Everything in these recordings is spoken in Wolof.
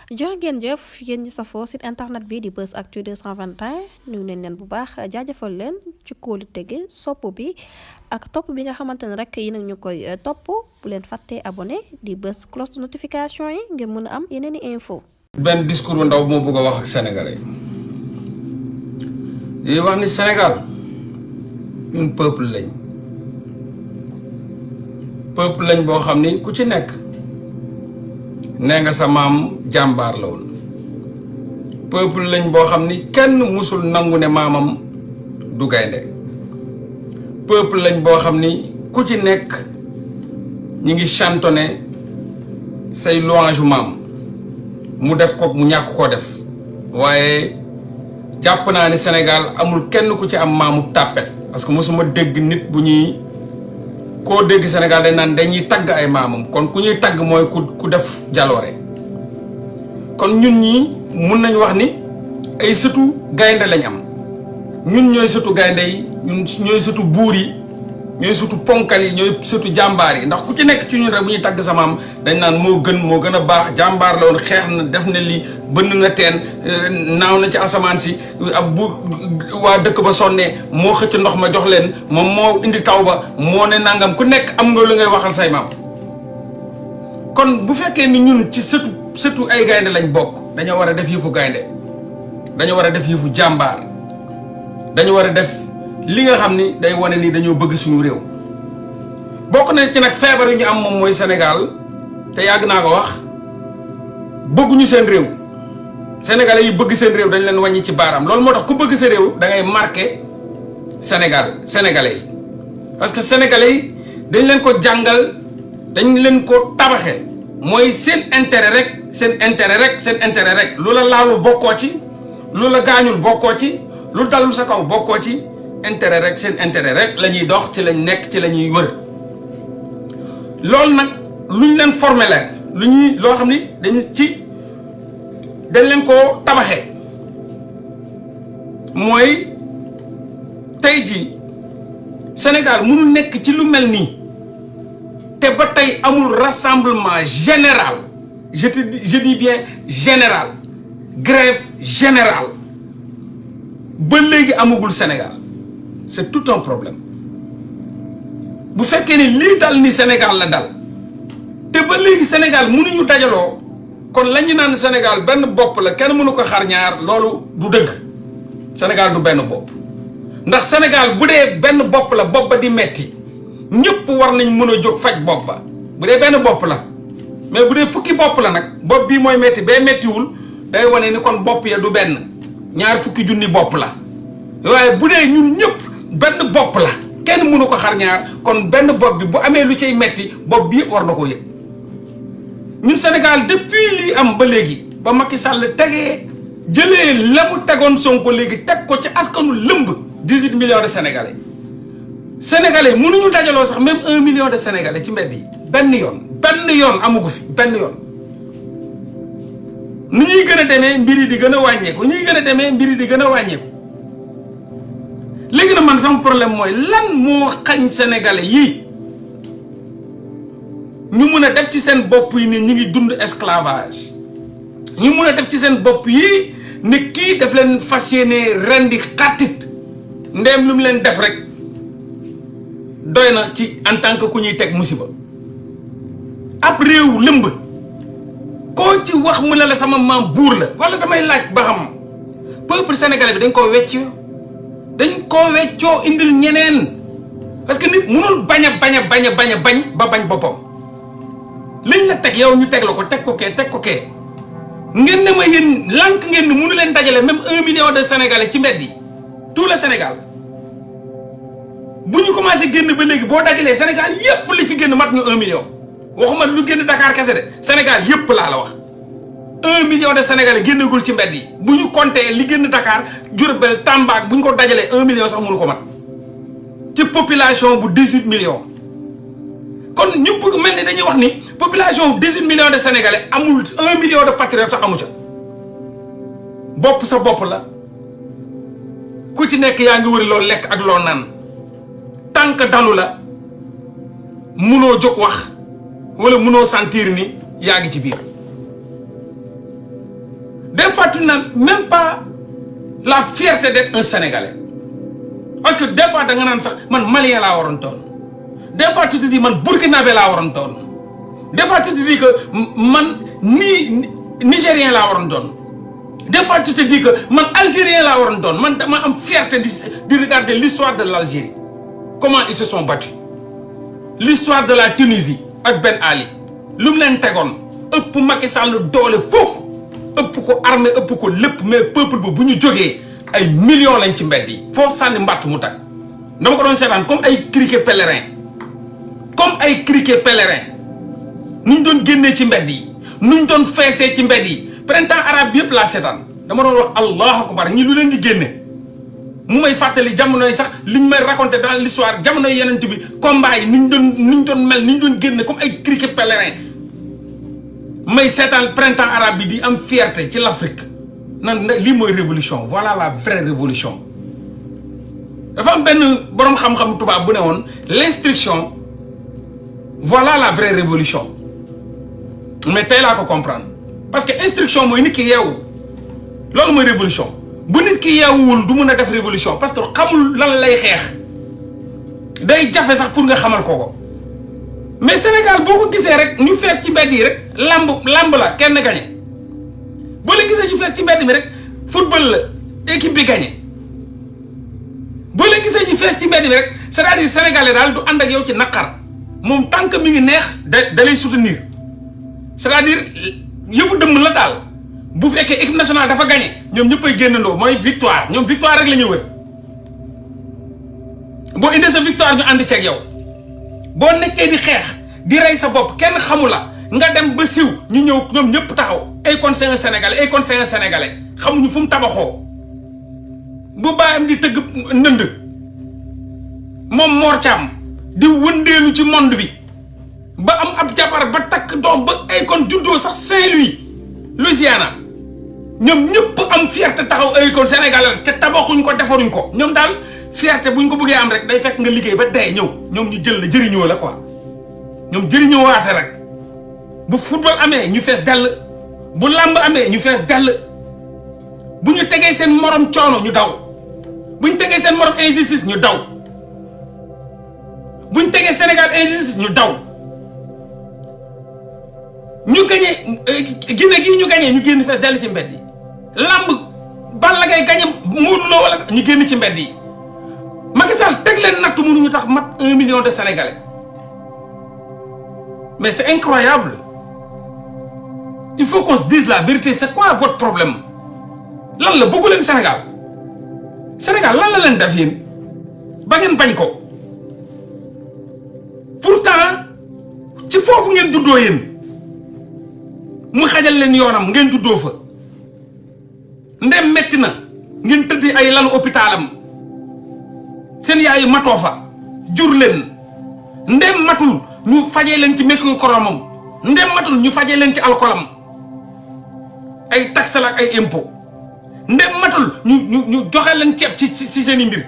jërë ngeen jëf yéen ñi safoo site internet bi di Buzz Actu 221 nuyu nañ leen bu baax jaajëfal leen ci kóolu tege sopp bi ak topp bi nga xamante ne rek yi nag ñu koy topp bu leen fàttee abonné di bës cloche de notification yi ngir mën a am yeneen i info. benn discours bu ndaw moo bëgg a wax ak sénégalais yi wax ni Sénégal ñun peuple lañ boo xam ni ku ci nekk nee nga sa maam jàmbaar la woon peuple lañ boo xam ni kenn musul nangu ne maamam du gaynde peuple lañ boo xam ni ku ci nekk ñi ngi chantonné say louange maam mu def ko mu ñàkk koo def waaye jàpp naa ni Sénégal amul kenn ku ci am maamu tàppet parce que mosuma dégg nit bu ñuy koo dégg Sénégal dañ naan dañuy tagg ay maamam kon ku ñuy tagg mooy ku def jaloore kon ñun ñii mun nañu wax ni ay sëtu gaynde lañ am ñun ñooy sëtu gaynde yi ñun ñooy sëtu buur yi ñooy sëtu ponkal yi ñooy sëtu jàmbaar yi ndax ku ci nekk ci ñun rek bu ñuy tagg sa maam dañ naan moo gën a baax jàmbaar la woon xeex na def na lii bënn na teen naaw na ci asamaan si ab bu waa dëkk ba sonnee moo xëcc ndox ma jox leen moom moo indi taw ba moo ne nangam ku nekk am nga lu ngay waxal say maam kon bu fekkee ni ñun ci sëtu ay gaynde lañ bokk dañoo war a def yëfu gaynde dañoo war a def yëfu jàmbaar dañu war a def li nga xam ni day wane ni dañoo bëgg suñu réew bokk na ci nag feebar yu ñu am moom mooy Sénégal te yàgg naa ko wax bëgguñu seen réew sénégalais yi bëgg seen réew dañ leen wàññi ci baaraam loolu moo tax ku bëgg sa réew da ngay marqué sénégalais yi parce que sénégalais yi dañ leen ko jàngal dañ leen ko tabaxe mooy seen intérêt rek lu la laalu bokkoo ci lu la gaañul bokkoo ci lu dalul sa kaw bokkoo ci intérêt rek seen intérêt rek la ñuy dox ci lañ nekk ci la ñuy wër loolu nag luñ leen formé la loo xam ni dañ leen koo tabaxee mooy tey jii Sénégal mënul nekk ci lu mel nii te ba tey amul rassemblement général je dis bien général grève générale ba léegi amagul Sénégal c'est tout un problème bu fekkee ni lii dal ni Sénégal la dal te ba léegi Sénégal mënuñu dajaloo kon la ñu naan Sénégal benn bopp la kenn mënu ko xar ñaar loolu du dëgg Sénégal du benn bopp ndax Sénégal bu dee benn bopp la bopp ba di metti ñëpp war nañ mën a jóg faj bopp ba bu dee benn bopp la mais bu dee fukki bopp la nag bopp bii mooy metti bee mettiwul day wane ni kon bopp ya du benn ñaar fukki junni bopp la waaye bu dee ñun ñëpp benn bopp la kenn mënu ko xar ñaar kon benn bopp bi bu amee lu cay metti bopp bi yëpp war na ko yëg ñun Sénégal depuis lii am ba léegi ba Macky Sall jëlee la mu tegoon Sonko léegi teg ko ci askanu lëmb 18 millions de sénégalais mënuñu dajaloo sax même 1 million de sénégalais ci mbedd yi benn yoon amugu fi benn yoon ni ñuy gën a demee mbir yi di gën a wàññeeku léegi na man sama problème mooy lan moo xañ sénégalais yi ñu mun a def ci seen bopp yi ni ñi ngi dund esclavage ñu mun a def ci seen bopp yi ne kii daf leen fas yéene rendi xattit ndeem lu mu leen def rek doy na ci en tant que ku ñuy teg musiba ab réew lëmb koo ci wax mu ne la sama maam buur la wala damay laaj ba xam peuple sénégalais bi dañ koo weccoo indil ñeneen parce que nit mënul bañ ba bañ boppam liñ la teg yow ñu teg la ko teg ko kee ngeen ne ma yéen lànk ngeen ni mënu leen dajale même 1 million de sénégalais ci mbedd yi tout le Sénégal bu ñu commencé génn ba léegi boo dajalee Sénégal yépp li fi génn mat ñu 1 million waxuma lu génn Dakar kese de Sénégal yépp laa la wax 1 million de sénégalais génnagul ci mbedd yi bu ñu compter li génn Dakar Diourbel Tamba bu ñu ko dajalee 1 million sax mënu ko mat ci population bu 18 millions kon ñu bëgg mel ni dañuy wax ni population 18 millions de sénégalais amul 1 million de patriotes sax amu ca bopp sa bopp la ku ci nekk yaa ngi wëri loo lekk ak loo naan tànk dalu la munoo jóg wax wala munoo sentir ni yaa ngi ci biir des fois tu n'as même pas la fierté d'être un Sénégalais parce que des fois da nga naan sax man malien laa waroon doon des fois tu te dis man burkinabé laa waroon doon des fois tu te dis que man nigérien laa waroon doon des fois tu te dis que man algérien laa waroon doon man dama am fierté de regarder l'histoire de l'Algérie comment ils se sont battus l'histoire de la Tunisie ak Ben Ali lu mu leen tegoon ëpp Macky Sall doole foofu ëpp ko armée ëpp ko lépp mais peuple bu ñu jógee ay millions lañ ci mbedd yi foofu sànni mbàtt mu tag dama ko doon seetaan comme ay criquet pèlerin nuñ doon génnee ci mbedd yi nuñ doon feesee ci mbedd yi printemps arabe bi yëpp laa seetaan dama doon wax allahu akbar ñi lu leen di génne mu may fàttali jamono yi sax liñ may raconter dans l'histoire jamono yi yeneen bi combat yi niñ doon mel niñ doon génne comme ay criquet pèlerin may seetaan printemps arabe bi di am fierté ci l'Afrique nan lii mooy révolution voilà la vraie révolution dafa am benn boroom xam-xam tubaab bu ne woon l'instruction voilà la vraie révolution mais tey laa ko comprendre parce que instruction mooy nit ki yeewu loolu mooy révolution bu nit ki yeewuwul du mun a def révolution parce que xamul lan lay xeex day jafe sax pour nga xamal ko mais Sénégal boo ko gisee rek ñu fees ci mbedd yi rek lamb la kenn gañe boo leen gisee ñu fees ci mbedd mi rek football la équipe bi gañe boo leen gisee ñu fees ci mbedd mi rek c'est-à-dire sénégalais daal du ànd ak yow ci naqar moom tant que mi ngi neex da lay soutenir c'est-à-dire yëfu dëmm la daal bu fekkee équipe nationale dafa gañe ñoom ñëppay génnandoo mooy victoire ñoom victoire rek la ñu wër boo indee sa victoire ñu ànd ceeg yow boo nekkee di xeex di rey sa bopp kenn xamu la nga dem ba siw ñu ñëw ñoom ñëpp taxaw ay kon c'est un sénégalais ay kon c'est un sénégalais xamuñu fu mu tabaxoo bu baayam di tëgg ndënd moom Mor Thiam di wëndeelu ci monde bi ba am ab jabar ba takk doom ba ay kon juddoo sax Saint-Louis Louisiana ñoom ñëpp am fierté taxaw ay kon sénégalais te tabaxuñ ko defaruñ ko ñoom daal fierté buñ ko bëggee am rek day fekk nga liggéey ba dee ñëw ñoom ñu jël la jëriñoo la quoi ñoom jëriñoo waate rek bu football amee ñu fees dell bu làmb amee ñu fees dell bu ñu tegee seen morom coono ñu daw bu ñu tegee seen morom injustice ñu daw bu ñu tegee Sénégal injustice ñu daw ñu gañee Guinée gii ñu gañee ñu génn fees dell ci mbedd yi làmb Balla Gaye gañe Modou Lo wala ñu génn ci mbedd yi Macky Sall teg leen nattu mënuñu tax mat 1 million de Sénégalais mais c'est incroyable il faut qu'on se dise la vérité c'est quoi votre problème lan la bëggu leen Sénégal lan la leen def yéen ba ngeen bañ ko pourtant ci foofu ngeen juddoo yéen mu xajal leen yoonam ngeen juddoo fa ndem metti na ngeen tëdd ay lalu hôpitalam seen yaay matoo fa jur leen ndem matul ñu fajee leen ci mercurochrome ndem matul ñu fajee leen ci alcoolam ay taxe la ak ay impôt ndem matul ñu joxe leen ceeb ci seen i mbir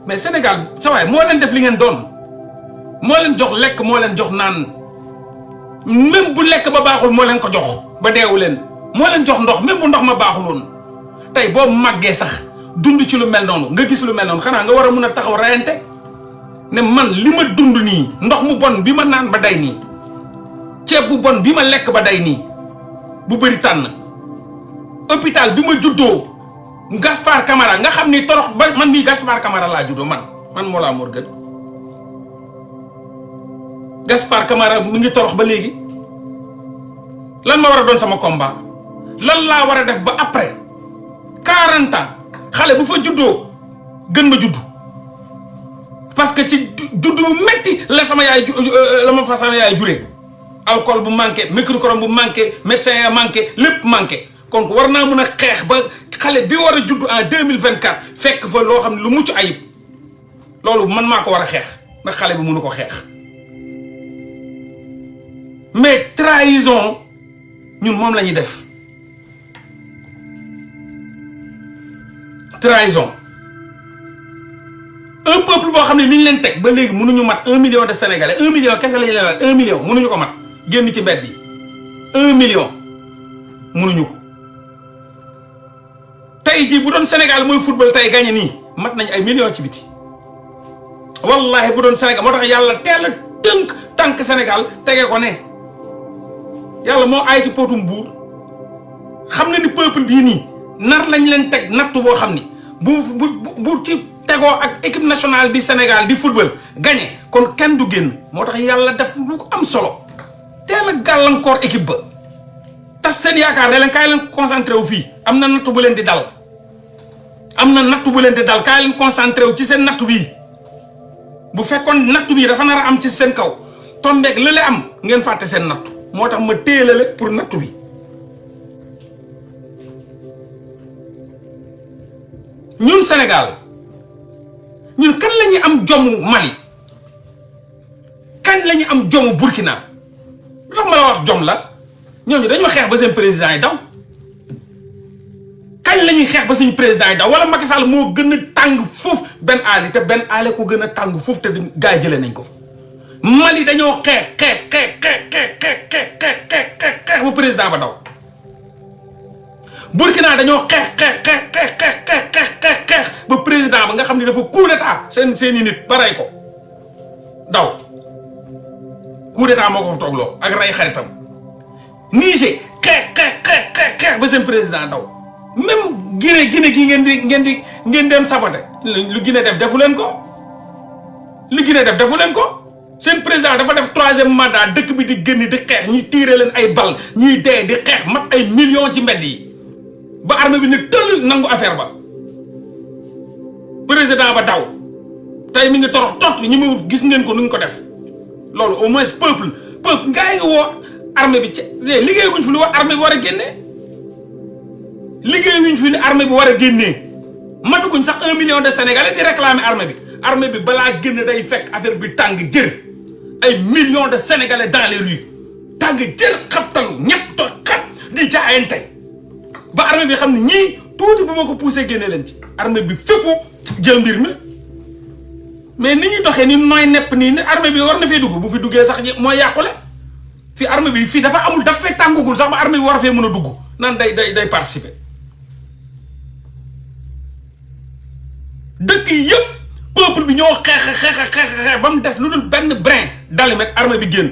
mais Sénégal sa waay moo leen def li ngeen doon moo leen jox lekk moo leen jox naan même bu lekk ba baaxul moo leen ko jox ba deewu leen moo leen jox ndox même bu ndox ma baaxul woon tey boo màggee sax dund ci lu mel noonu nga gis lu mel noonu xanaa nga war a mun a taxaw rayante ne man li ma dund nii ndox mu bon bi ma naan ba day nii ceeb bu bon bi ma lekk ba day nii bu bëri tànn hôpital bi ma juddoo Gaspard Camara nga xam ni torox ba man mii Gaspard Camara laa juddoo man Mollah Morgun Gaspard Camara mu ngi torox ba léegi lan ma war a doon sama combat lan laa war a def ba après 40 ans xale bu fa juddoo gën ma juddu parce que ci juddu bu metti la sama yaay la ma fa sama yaay juree alcool bu manqué mercurochrome bu manqué médecin ya manqué lépp manqué kon war naa mën a xeex ba xale bi war a juddu en 2024 fekk fa loo xam ne lu mucc ayib loolu man maa ko war a xeex ndax xale bi mënu ko xeex mais trahison ñun moom la ñuy def trahison un peuple boo xam ne ni ñu leen teg ba léegi mënuñu mat 1 million de Sénégalais 1 million kese la ñu leen laaj 1 million mënuñu ko mat génn ci mbedd yi 1 million mënuñu ko tey jii bu doon Sénégal mooy football tey gagné nii mat nañ ay millions ci biti wallahi bu doon Sénégal moo tax yàlla teel a tënk tànk Sénégal tege ko ne yàlla moo aay ci potum buur xam na ni peuple bii nii nar lañ leen teg nattu boo xam ni bu ci tegoo ak équipe nationale di Sénégal di football gagné kon kenn du génn moo tax yàlla def lu ko am solo teel a gàllankoor équipe ba tas seen yaakaar ne leen kaay leen concentré wu fii am na nattu bu leen di dal kaay leen concentré wu ci seen nattu bii bu fekkoon nattu bii dafa nar a am ci seen kaw tombeeg lële am ngeen fàtte seen nattu moo tax ma téelale pour nattu bi ñun Sénégal ñun kan la ñuy am jomu Mali kañ la ñuy am jomu Burkina lu tax ma la wax jom la ñooñu dañoo xeex ba seen président yi daw kañ la ñuy xeex ba suñu président yi daw wala Macky Sall moo gën a tàng foofu Ben Ali te Ben Ali ko gën a tàng foofu te gaa yi jëlee nañ ko fa Mali dañoo xeex ba président ba daw Burkina dañoo xeex ba président ba nga xam ne dafa coup d'état seeni nit ba rey ko daw coup d'état moo ko fa toogloo ak rey xaritam Niger xeex ba seen président daw même Guinée gi ngeen dem saboté lu Guinée defu leen ko seen président dafa def 3e mandat dëkk bi di gën di xeex ñi tiire leen ay bal ñuy dee di xeex mat ay millions ci mbedd yi ba armée bi ne tëll nangu affaire ba président ba daw tey mi ngi torox tot ñi mu gis ngeen ko nu ngi ko def loolu au moins peuple ngaa ngi woo armée bi ci liggéey wuñ fi lu war armée bi war a génnee liggéey wuñ fi ni armée bi war a génnee mataguñ sax 1 million de sénégalais di réclamer armée bi balaa génn day fekk affaire bi tàng jër ay millions de sénégalais dans les rues tàng jër xabtalu ñett to xat di jaayante ba armée bi xam ne ñii tuuti bu ma ko poussé génne leen ci armée bi féppu jël mbir mi mais ni ñuy doxee ni nooy nepp nii ni armée bi war na fee dugg bu fi duggee sax mooy yàqule fi armée bi fii dafa amul dafa fee tàngugul sax ba armée bi war a fee mën a dugg naan day participer dëkk yi yëpp peuple bi ñoo xeex ba mu des lu dul benn brin d'allumet armée bi génn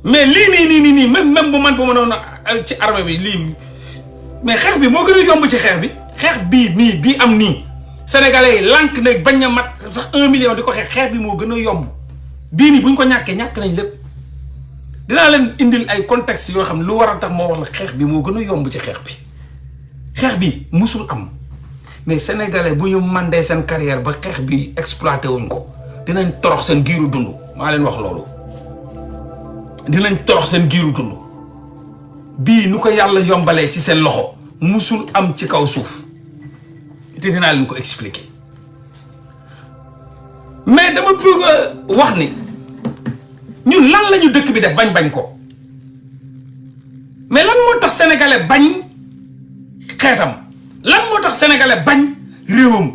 mais lii nii même bu ma doon ci armée bi lii mais xeex bi moo gën a yomb ci xeex bii am nii sénégalais yi lànk ne bañ a mat sax 1 million di ko xeex bi moo gën a yomb bii nii buñ ko ñàkkee ñàkk nañ lépp dinaa leen indil ay contexte yoo xam ne lu war a tax moo wax la xeex bi moo gën a yomb ci xeex bi musul am mais sénégalais bu ñu mandee seen carrière ba xeex bi exploité wuñ ko dinañ torox seen giiru dund maa leen wax loolu dinañ torox seen giiru dund bii nu ko yàlla yombalee ci seen loxo musul am ci kaw suuf te dinaa leen ko expliquer mais dama bëgg a wax ni ñun lan lañu dëkk bi def bañ ko mais lan moo tax sénégalais bañ xeetam lan moo tax sénégalais bañ réewam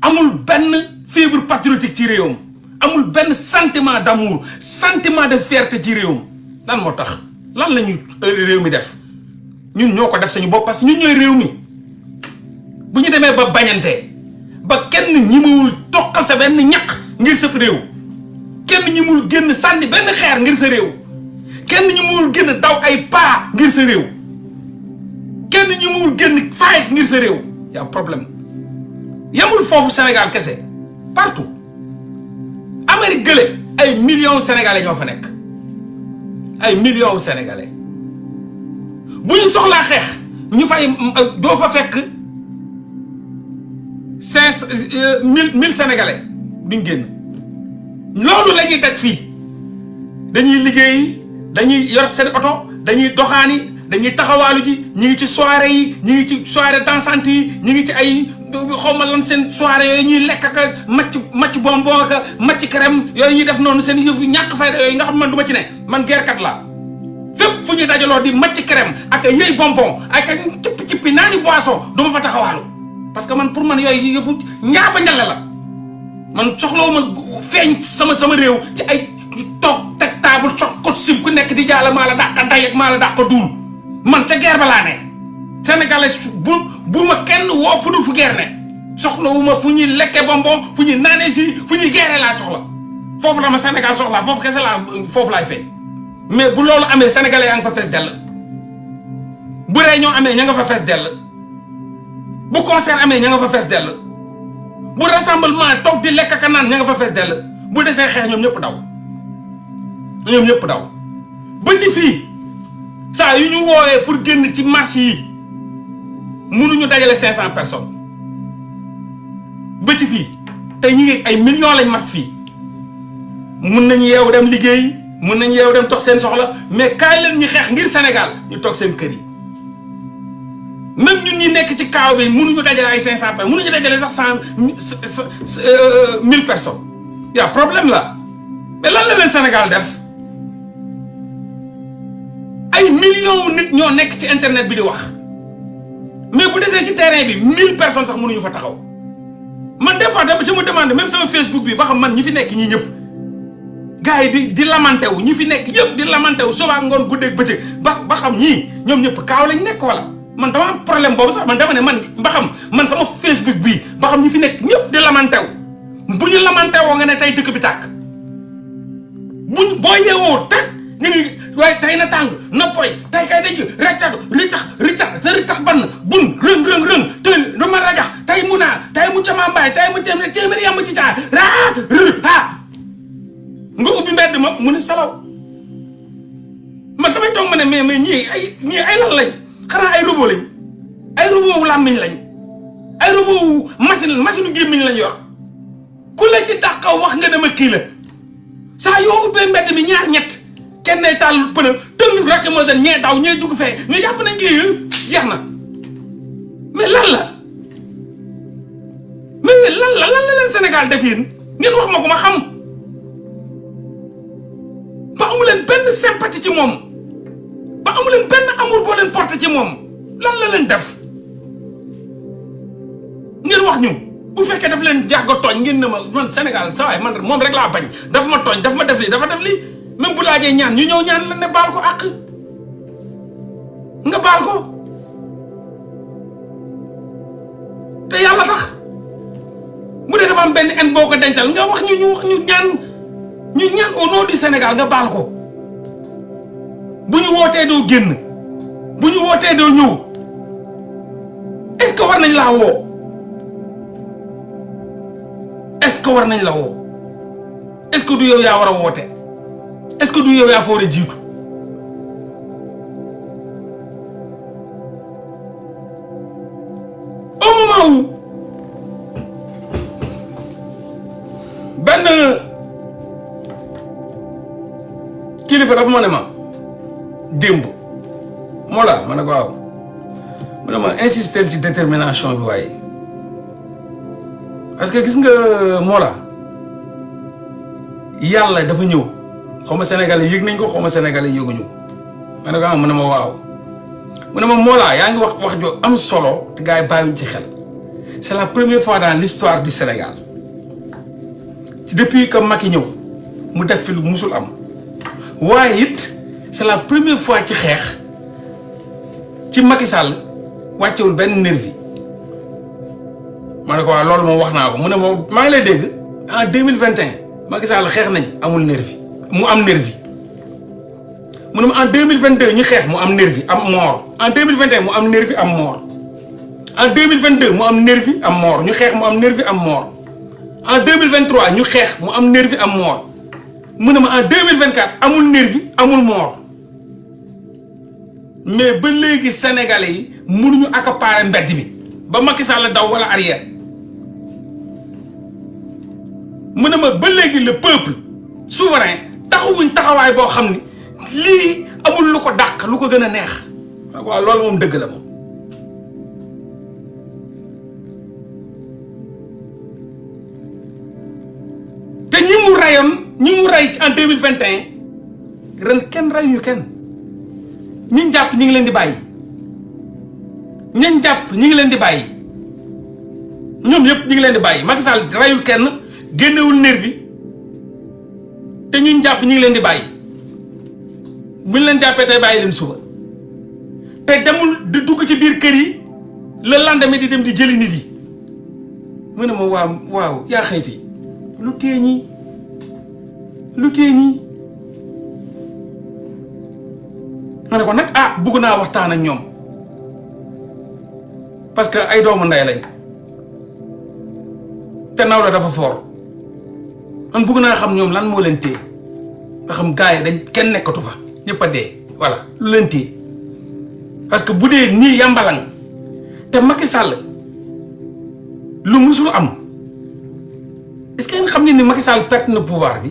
amul benn fibre patriotique ci réewam amul benn sentiment d'amour sentiment de fierté ci réewam lan moo tax lan lañu réew mi def ñun ñoo ko def sañu bopp parce que ñun ñooy réew mi bu ñu demee ba bañante ba kenn ñimewul toqal sa benn ñaq ngir sa réew kenn ñimewul génn sànni benn xeer ngir sa réew kenn ñimewul génn daw ay pas ngir sa réew kenn ñimewul génn fight ngir sa réew y a problème yamul foofu Sénégal kese partout Amérique gële ay millions sénégalais ñoo fa nekk ay millions sénégalais bu ñu soxlaa xeex ñu fay doo fa fekk 1000 sénégalais duñ génn loolu la ñuy daj fii dañuy liggéey dañuy yor seen oto dañuy doxaani dañuy taxawaalu ji ñi ngi ci soirée yi ñi ngi ci soirée dansante yi ñi ngi ci ay xawma lan seen soirée yooyu ñuy lekk ak macc bonbon ak macc crème yooyu ñuy def noonu seen yëfu ñàkk fayda yooyu nga xam man du ma ci ne man geerkat la fépp fu ñuy dajaloo di macc crème ak yëy bonbon ak cippi naani boisson du ma fa taxawaalu parce que man pour man yooyu yëfu ñaapa njale la man soxlawuma feeñ sama réew ci ay toog teg table cox sim ku nekk di jaala maa la dàq day ak maa la dàq duul man ca guerre ba laa ne sénégalais bu ma kenn woo fu dul fu guerre ne soxla wu ma fu ñuy lekke bonbon fu ñuy naanee si fu ñuy guerre laa soxla foofu la ma Sénégal soxlaa foofu kese laa foofu laay fay mais bu loolu amee sénégalais yaa nga fa fees dell bu réunion amee ña nga fa fees dell bu concert amee ña nga fa fees dell bu rassemblement toog di lekk ka naan ña nga fa fees dell bu desee xeex ñoom ñëpp daw ba ci fii saa yu ñu woowee pour génn ci marché yi mënuñu dajale 500 personnes ba ci fii tey ñi ngi ay millions lañ mat fii mun nañu yeewu dem liggéey mun nañu yeewu dem toog seen soxla mais kaay leen ñu xeex ngir Sénégal ñu toog seen kër yi même ñun ñi nekk ci kaaw bi mënuñu dajale ay 500 personnes mënuñu dajale sax 1000 personnes y a problème là mais lan la leen Sénégal def ay millions nit ñoo nekk ci internet bi di wax mais bu desee ci terrain bi 1000 personnes sax mënuñu fa taxaw man des fois dama ci ma demande même sama Facebook bi ba xam man ñi fi nekk ñii ñëpp gars yi di lamenté wu ñi fi nekk yëpp di lamenté wu suba ngoon guddeeg bëccëg ba xam ñii ñoom ñëpp kaaw lañ nekk wala man dama am problème boobu sax man dama ne man ba xam man sama Facebook bii ba xam ñi fi nekk ñëpp di lamenté wu bu ñu lamenté woo nga ne tey dëkk bi tàkk boo yeewoo tàkk ñu ngi waaye tey na tàng na poy tey kay daj ritax ban bun rëng te lu ma rajax tey mu naa tey mu camaa mbaay tey mu téeméer yàmb ci caar nga ubbi mbedd ma mu ne salaw man damay toog ma ne mais ñii ay lan lañ xanaa ay robot lañ ay robot wu làmmiñ lañ ay robot wu machine gémmiñ lañ yor ku la ci dàqaw wax nga dama kii la saa yoo ubbee mbedd mi ñaar ñett kenn day taal pënë tëll rakk moo seen ñee daw ñee dugg fee ñu jàpp nañ kii jeex na mais lan la leen Sénégal def yéen ngeen wax ma ko ma xam ba amu leen benn sympathie ci moom ba amu leen benn amour boo leen porté ci moom lan la leen def ngeen wax ñu bu fekkee daf leen jàgg tooñ ngeen ne ma man Sénégal sa waay man moom rek laa bañ dafa ma tooñ dafa ma def lii dafa def lii même bu laajee ñaan ñu ñëw ñaan la ne baal ko àq nga baal ko te yàlla tax bu dee dafa am benn en boo ko dencal nga wax ñu ñaan au nom du Sénégal nga baal ko bu ñu wootee doo génn bu ñu wootee doo ñëw est-ce que war nañ laa woo est-ce que war nañ la woo est-ce que du yow yaa war a woote est-ce que du yow yaa fa war a jiitu au moment où benn kilifa dafa ma ne ma démb moo la ma ne ko waaw mu ne ma insister ci détermination bi waaye parce que gis nga moo la yàlla dafa ñëw xaw ma Sénégalais yëg nañ ko xaw ma Sénégalais yëguñu ma ne ko mu ne ma waaw mu ne ma Mollah yaa ngi wax jo am solo te gars yi bàyyiwuñ ci xel c'est la première fois dans l'histoire du Sénégal ci depuis que Macky ñëw mu def fi lu musul am waaye it c'est la première fois ci xeex ci Macky Sall wàccewul benn nervi ma ne ko waaw loolu moom wax naa ko mu ne ma maa ngi lay dégg en 2021 Macky Sall xeex nañ amul nervi mu am nervi mu ne ma en 2022 ñu xeex mu am nervi am mort en 2021 mu am nervi am mort en 2022 mu am nervi am mort ñu xeex mu am nervi am mort en 2023 ñu xeex mu am nervi am mort mu ne ma en 2024 amul nervi amul mort mais ba léegi sénégalais yi mënuñu accaparer mbedd mi ba Macky Sall daw wala arrière mu ne ma ba léegi le peuple souverain taxawuñ taxawaay boo xam ni lii amul lu ko dàq lu ko gën a neex waaw loolu moom dëgg la moom te ñi mu rey en 2021 ren kenn reyuñu kenn ñi jàpp ñi ngi leen di bàyyi ñañ jàpp ñi ngi leen di bàyyi ñoom yëpp ñi ngi leen di bàyyi Macky Sall reyul kenn génnewul nervi te ñi jàpp ñi ngi leen di bàyyi buñ leen jàppee tey bàyyi leen suba te demul di dugg ci biir kër yi le lendemain di dem di jëli nit yi mu ne ma waaw yaa xëyti lu téye ñii ma ne ko nag bugg naa waxtaan ak ñoom parce que ay doomu ndey lañ te naw la dafa foor man bugg naa xam ñoom lan moo leen téye nga xam gars yi dañ kenn nekkatu fa ñëpp a dee voilà lu leen téye parce que bu dee nii yambalang te Macky Sall lu musul am est-ce que ngeen xam ne ni Macky Sall perte na pouvoir bi